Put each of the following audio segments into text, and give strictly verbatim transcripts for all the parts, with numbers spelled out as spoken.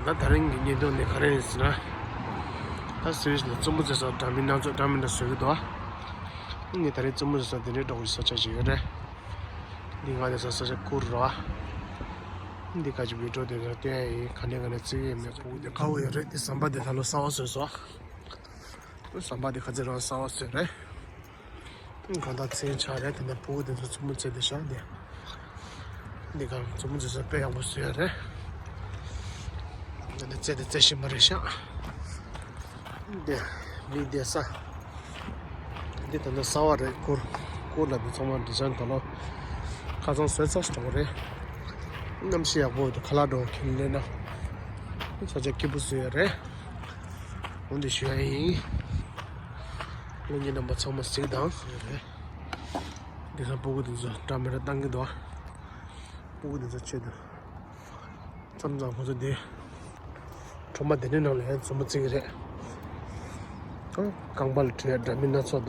ད་ད་རིང་གི་བརྙན་ཐུང་འདི་ག་རེ་ཡིན་ཟེར་ན། ད་སུད་སི་ལ་རྩེད་མོ་རྩེ་ས་འདྲ་མིན་སྣ་ཚོགས་འདྲ་མིན་འདྲ་བཟོས་ཀྱི་འདུག་ངས་ད་རིང་རྩེད་མོ་རྩེ་ས་དེ་འདྲའི་འགྲོ་གི་ས་ཆ་ཞིག་ཡོད་རེད། འདི་ང་བསྡད་ས་ས་ཆ་ཀུར་ར། འདི་ཁ་ཅིག་བི་ཌིའོ་དེ་ཚོ་སྟོན་ཡ་ཡིན། ག་ནས་ག་ནས་རྩེ་གི་ཡོད་མེད་ཕྲུ་གུ་དེ་དཀར་པོ་ཡོད་རེད། དེ་ཟམ་པ་དེ་ད་ལོ་གསར་པ་བཟོས་སོང་། ཟམ་པ་དེ་ཁ་ཚིག་རང་གསར་པ་བཟོས་རེད། གང་ལྟར་མཚན་ཆགས་རེད། དེ་ནས་ཕྲུ་གུ་དེ་ཚོ་རྩེད་མོ་རྩེ་བསྡད་ཤག་འདི། འདི་ག་རྩེད་མོ་རྩེ་ས་དཔེ་ཡག་པོ་བཟོས་ཡོད་རེད། འདི་ནས་རྩེ་དེ་རྩེ་བཞིན་པ་རེད་ཤག་འདི་མི་བསྡད་ས། འདི་ད་ལྟ་གསར་པ་རེད། ཀུར་ཀུར་ལ་འདི་ཚང་མ་ཌི་ཛའིན་ད་ལོ་ཁ་སང་བཟོས་ཚར་འགྲོ་གི་རེད། གནམ་གཤིས་ཡག་པོ་འདུག་ཁ་ལག་འགྲོ་མཁན་སླེབས་ན་ས་ཆ་སྐྱིད་པོ་བཟོས་ཡོད་རེད། འོ་འདི་ཞུ་ཡ་ཡིན། ལྷན་རྒྱས་རྣམ་པ་ཚང་མ་གཟིགས་དང་། འདི་ས་ཕྲུ་གུ་འདི་ཚོ་འདྲ་མི་འདྲ་བཏང་གི་འདུག་ཕྲུ་གུ་འདི་ཚོ་ཆེད་དུ་མཚམས་མཚམས་ཁོ་ཚོ་འདི་ཁྲོམ་པ་དེ་འདྲའི་ནང་ལ་ཡང་རྩེད་མོ་རྩེ་གི་རེད། རྐང་པ་ལ་འགྲོ་ཡ་འདྲ་མིན་སྣ་ཚོགས་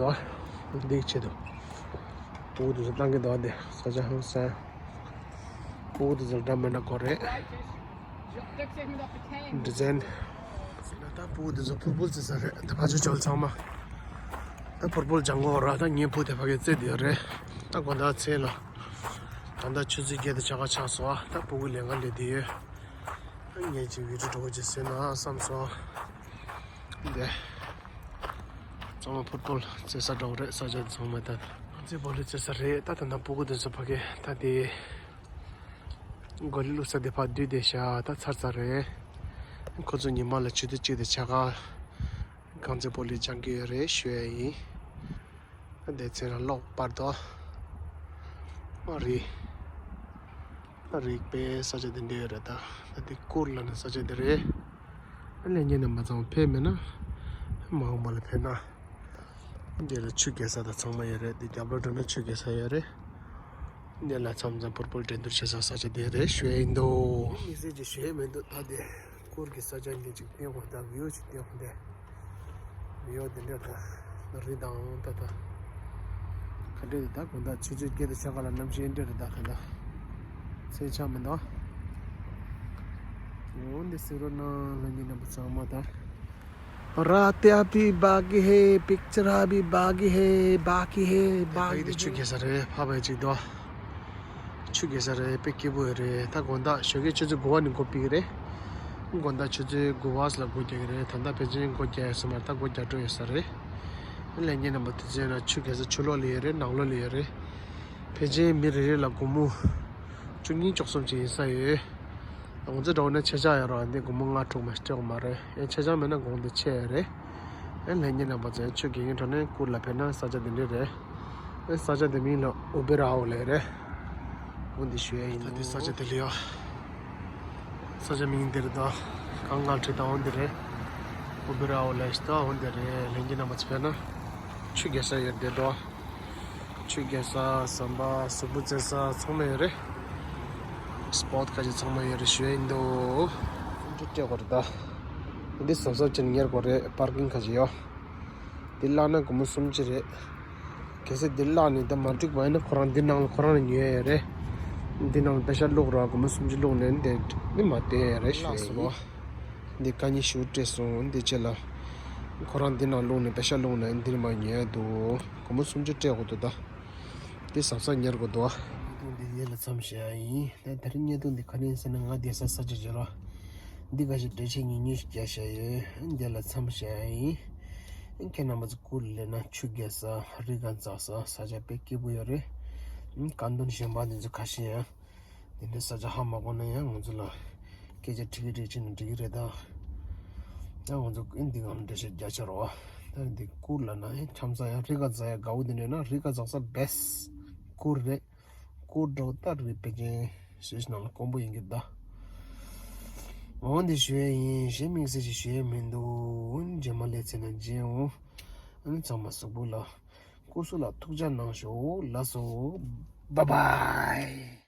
འདུག་འདི་གི་ཆེད་དུ་ཕྲུ་གུ་འདི་ཚོ་བཏང་གི་འདུག་འདི་ས་ཆ་ཧང་སང་། ཕྲུ་གུ་འདི་ཚོ་འདྲ་མིན་འདྲ་དགོས་རེད། ཌི་ཛའིན། ད་ཕྲུ་གུ་འདི་ཚོ་ཕུར་བུ་རྩེ་ས་རེད། ད་ཕར་ཕྱོགས་ཚང་མ། ད་ཕུར་བུ་ལྗང་གུ་ར། ད་ངའི་བུ་དེ་ཕ་གིར་རྩེ་བསྡད་ཡོད་རེད། ད་དགོང་དག་མཚན་ལ། ད་ལྟ་ཆུ་ཚོད་བརྒྱད་དང་ཕྱེད་ཀ་ཆགས་སོང་། ད་ཕྲུ་གུ་ལས་ཀ་ལས་བསྡད་ཡོད། ད་ངས་ཅིག་བི་ཌིའོ་འདྲ་པོ་ཅིག་བཟོས་ན་བསམ་སོང་། འདི་ཚང་མ་ཕུར་བུ་རྩེ་ས་འདྲ་པོ་རེད། ས་ཆ་ཚང་མ་ད་རྩེད་མོ་ལས་རྩེ་ས་རེད། ད་ད་ལྟ་ཕྲུ་གུ་དེ་ཚོ་ཕ་གི་ད་དེ། གོ་ལའི་བླུགས་ས་དེ་ཕར་བསྡུས་བསྡད་ཤག་ད་ཚར་ཚར་རེད། ཁོ་ཚོ་ཉི་མ་ལ་ཆུ་ཚོད་གཅིག་དང་ཕྱེད་ཀ་རྐང་རྩེད་སྤོ་ལོ་སྦྱང་གི་ཡོད་རེད་ཞུ་ཡ་ཡིན། ད་དེ་ཚེ་རང་གློག་སྤར་དོ། ཨ་རི། ཨ་རི་པའི་ས་ཆ་དེ་འདྲ་ཡོད་རེད་ད། ད་དེ་ཀུར་ལབ་ན་ས་ཆ་དེ་རེད། ཨ་ལྷན་རྒྱས་རྣམ་པ་ཚང་མ་ཕེབས་མེད་ན། མ་འོངས་པ་ལ་ཕེབས་ན། འདི་ལ་ཆུ་རྐྱལ་ས་དང་ཚང་མ་ཡོད་རེད། འདི་རྒྱབ་ལོགས་འགྲོ་ན་ཆུ་རྐྱལ་ས་ཡོད་རེད། འདི་ལ་མཚམས་མཚམས་ཕུར་བུ་འགྲན་བསྡུར་བྱེད་ས་ས་ཆ་དེ་རེད་ཞུ་ཡ་ཡིན་འདུག་དམིགས་བསལ་གྱི་ཞུ་ཡ་མི་འདུག་ད་དེ་ཀུར་གྱི་ས་ཆ་འདི་ཅིག་བསྟན་དགོས། ད་བིའུ་ཅིག་བསྟན་དགོས་ཏེ། བིའུ་འདི་འདྲ་ད་རི་དང་ད་ད་ག་འདྲ་རེད། ད་དགོང་དག་ཆུ་ཚོད་བརྒྱད་དང་ཕྱེད་ཀ་ལ་གནམ་གཤིས་འདི་འདྲ་རེད། ད་ག་ད་མཚན་ཆགས་མི་འདུག་འོ་འདི་གཟིགས་རོགས་གནང་། ལྷན་རྒྱས་རྣམ་པ་ཚང་མ་ད། रात अभी बाकी है, पिक्चर अभी बाकी है, बाकी है, बाकी है। ཆུ་རྐྱལ་ས་རེད། ཕ་བས་ཅིག་དོ། ཆུ་རྐྱལ་ས་རེད། དཔེ་སྐྱིད་པོ་རེད། ད་དགོང་དག་ཞོགས་ཀས་ཆུ་ཚོད་དགུ་པ་ནས་སྒོ་ཕྱེ་གི་རེད། དགོང་དག་ཆུ་ཚོད་དགུ་པ་ལ་སྒོ་རྒྱག་གི་རེད། ད་ལྟ་ཕལ་ཆེར་སྒོ་རྒྱག་ཡོད་ས་མ་རེད། ད་སྒོ་རྒྱག་འགྲོ་ཡོད་ས་རེད། ལྷན་རྒྱས་རྣམ་པ་དེ་ཚོ་ན་ཆུ་རྐྱལ་ས་ཕྱི་ལོགས་ལ་ཡོད་རེད། ནང་ལོགས་ལ་ཡོད་རེད། ཕལ་ཆེར་མི་རེ་རེ་ལ་སྒོར་མོ་བཅུ་གཉིས་བཅུ་གསུམ་ཅིག་ཡིན་ས་ཡོད། ང་ཚོ་འདྲ་བོ་ན་ཆེ་ཆག་ཡོད་རེད། འདི་སྒོར་མོ་ལྔ་དྲུག་མ་སྤྲད་དགོས་མ་རེད། ཡང་ཆེ་ཆག་མེད་ན་གོང་དུ་ཆེ་ཡོད་རེད། ཨེ་ལྷན་རྒྱས་རྣམ་པ་ཚོས་ཆུ་རྐྱལ་མཁན་འགྲོ་ན་ཀུར་ལ་ཕེབས་ན་ས་ཆ་འདི་འདྲ་རེད། ཨེ་ས་ཆ་འདི་མིང་ལ་ཨུ་བེ་རའོ་ལབ་རེད། འོ་འདི་ཞུ་ཡ་ཡིན། ད་འདི་ས་ཆ་འདི་ལ་ཡོད། ས་ཆ་མིང་འདི་རེད་ད། གངས་དཀར་ཁྲི་དང་འོ་འདི་རེད། ཨུ་བེ་རའོ་ལབ་ཤག་འོ་འདི་རེད། ལྷན་རྒྱས་རྣམ་པ་ཚོ་ཕེབས་ན་ཆུ་རྐྱལ་ས་ཡོད་འདི་འགྲོ། ཆུ་རྐྱལ་ས། ཟམ་པ། གཟུགས་པོ་རྩེ་ས་ཚང་མ་ཡོད་རེད། སྤོཊ་ཁ་ཤས་ཚང་མ་ཡོད་རེད་ཞུ་ཡ་ཡིན་འདུག་སུམ་ཅུ་སྤྲད་དགོས་རེད་ད། འདི་གཟབ་གཟབ་བྱས་ནས་གཉེར་དགོས་རེད། པར་ཀིང་ཁ་ཤས་ཡོད། འདི་བརླག་ན་སྒོར་མོ་སུམ་ཅུ་རེད། གལ་སྲིད་འདི་བརླག་ནས་ད་མ་འགྲིག་པ་ཡིན་ན་ཁོ་རང་འདི་ནང་ལ་ཁོ་རང་ལ་ཉོ་ཡ་ཡོད་རེད། འདི་ནང་ལ་པེ་ཤ་བླུགས་ར་སྒོར་མོ་སུམ་ཅུ་བླུགས་ནས་འདི་འདི་མ་བསྟན་ཡ་རེད་ཞུ་ཡ་ཡིན། འདི་ཀ་ཉི་ཤུ་སྤྲད་སོང་། འདི་ཅེ་ལ་ཁོ་རང་འདི་ནང་བླུགས་ནས་པེ་ཤ་བླུགས་ནས་འདི་ནས་མ་ཉོ་ཡ་འདུག་སྒོར་མོ་སུམ་ཅུ་སྤྲད་དགོས་འདུག་ད། འདི་གཟབ་གཟབ་གཉེར་དགོས་འདུག་བརྙན་ཐུང་འདི་ཡན་ལ་མཚམས་བཞག་ཡ་ཡིན། ད་དེ་རིང་བརྙན་ཐུང་འདི་ག་རེ་ཡིན་ཟེར་ན་ང་བསྡད་ས་ས་ཆ་བརྗེ་རོགས། འདི་ག་ཞིག་འགྲེལ་བཤད་ཉུང་ཉུང་ཞིག་རྒྱག་བཞག་ཡོད། འདི་ལ་མཚམས་བཞག་ཡ་ཡིན། ཁྱེད་རྣམ་པ་ཚོ་ཀུར་ལ་སླེབས་ན་ཆུ་རྐྱལ་ས་རི་སྒང་འཛེག་ས་ས་ཆ་དཔེ་སྐྱིད་པོ་ཡོད་རེད། ཀ་འདོན་གཞན་པ་འདི་ཚོ་ཁ་ཤས་ཡང་། དེ་འདྲའི་ས་ཆ་ཧ་མ་གོ་ན་ཡང་ང་ཚོ་ལ་སྐད་ཆ་དྲི་གི་རེད་བྱས་ན་འགྲིག་གི་རེད་ད། ད་ང་ཚོ་ཨིན་འདི་གང་འགྲེལ་བཤད་རྒྱག་ཆོག་རོགས། ད་འདི་ཀུར་ལབ་ན་ཡང་ཁྱམས་ས་ཡང་རི་སྒང་འཛེག་ཡ་དགའ་པོ་དེ་འདྲ་ན་རི་སྒང་འཛེག་ས་བེ་སི་ཀུར་རེད། ཀུར་འདྲ་པོ་ད་རི་པེ་ཅིན་སུད་སི་ནང་ལ་དཀོན་པོ་ཡིན་གྱི་ད། འོ་འདི་ཞུ་ཡ་ཡིན། གཞན་དམིགས་བསལ་ཞིག་ཞུ་ཡ་མི་འདུག་རྗེས་མ་སླེབས་ཚེ་ན་མཇལ་འོང་། ཨ་ནི་ཚང་མ་གཟུགས་པོ་ལ། སྐུ་གཟུགས་ལ་ཐུགས་ཅག་གནང་ཤོག་ལགས་སོ། Bye bye.